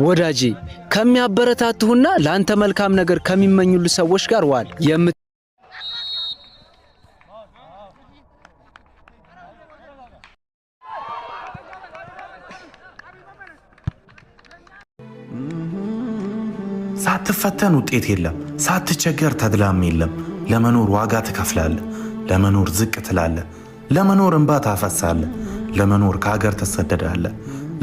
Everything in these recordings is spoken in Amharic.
ወዳጄ፣ ከሚያበረታቱህና ለአንተ መልካም ነገር ከሚመኙልህ ሰዎች ጋር ዋል። ሳትፈተን ውጤት የለም፣ ሳትቸገር ተድላም የለም። ለመኖር ዋጋ ትከፍላለህ፣ ለመኖር ዝቅ ትላለህ፣ ለመኖር እንባ ታፈሳለህ፣ ለመኖር ከሀገር ትሰደዳለህ፣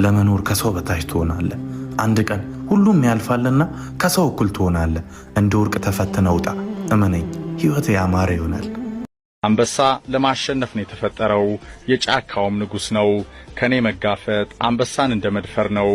ለመኖር ከሰው በታች ትሆናለህ። አንድ ቀን ሁሉም ያልፋልና ከሰው እኩል ትሆናለህ። እንደ ወርቅ ተፈትነህ ውጣ። እመነኝ፣ ሕይወት ያማረ ይሆናል። አንበሳ ለማሸነፍ ነው የተፈጠረው፣ የጫካውም ንጉሥ ነው። ከኔ መጋፈጥ አንበሳን እንደ መድፈር ነው።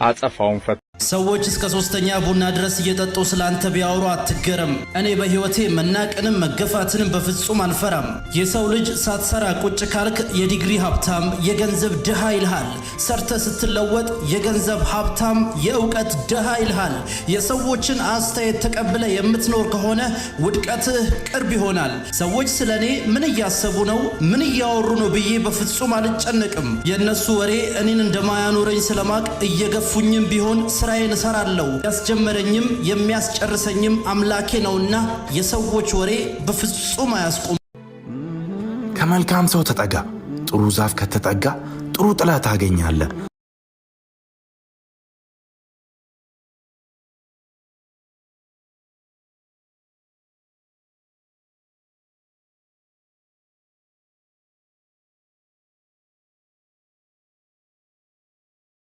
አጸፋውን ፈ ሰዎች እስከ ሶስተኛ ቡና ድረስ እየጠጡ ስላንተ ቢያወሩ አትገረም። እኔ በሕይወቴ መናቅንም መገፋትንም በፍጹም አልፈራም። የሰው ልጅ ሳትሰራ ቁጭ ካልክ የዲግሪ ሀብታም የገንዘብ ድሃ ይልሃል። ሰርተህ ስትለወጥ የገንዘብ ሀብታም የእውቀት ድሃ ይልሃል። የሰዎችን አስተያየት ተቀብለህ የምትኖር ከሆነ ውድቀትህ ቅርብ ይሆናል። ሰዎች ስለ እኔ ምን እያሰቡ ነው፣ ምን እያወሩ ነው ብዬ በፍጹም አልጨነቅም። የእነሱ ወሬ እኔን እንደማያኖረኝ ስለማቅ እየገፉኝም ቢሆን ስራዬን እሰራለሁ። ያስጀመረኝም የሚያስጨርሰኝም አምላኬ ነውና የሰዎች ወሬ በፍጹም አያስቆም። ከመልካም ሰው ተጠጋ። ጥሩ ዛፍ ከተጠጋ ጥሩ ጥላ ታገኛለህ።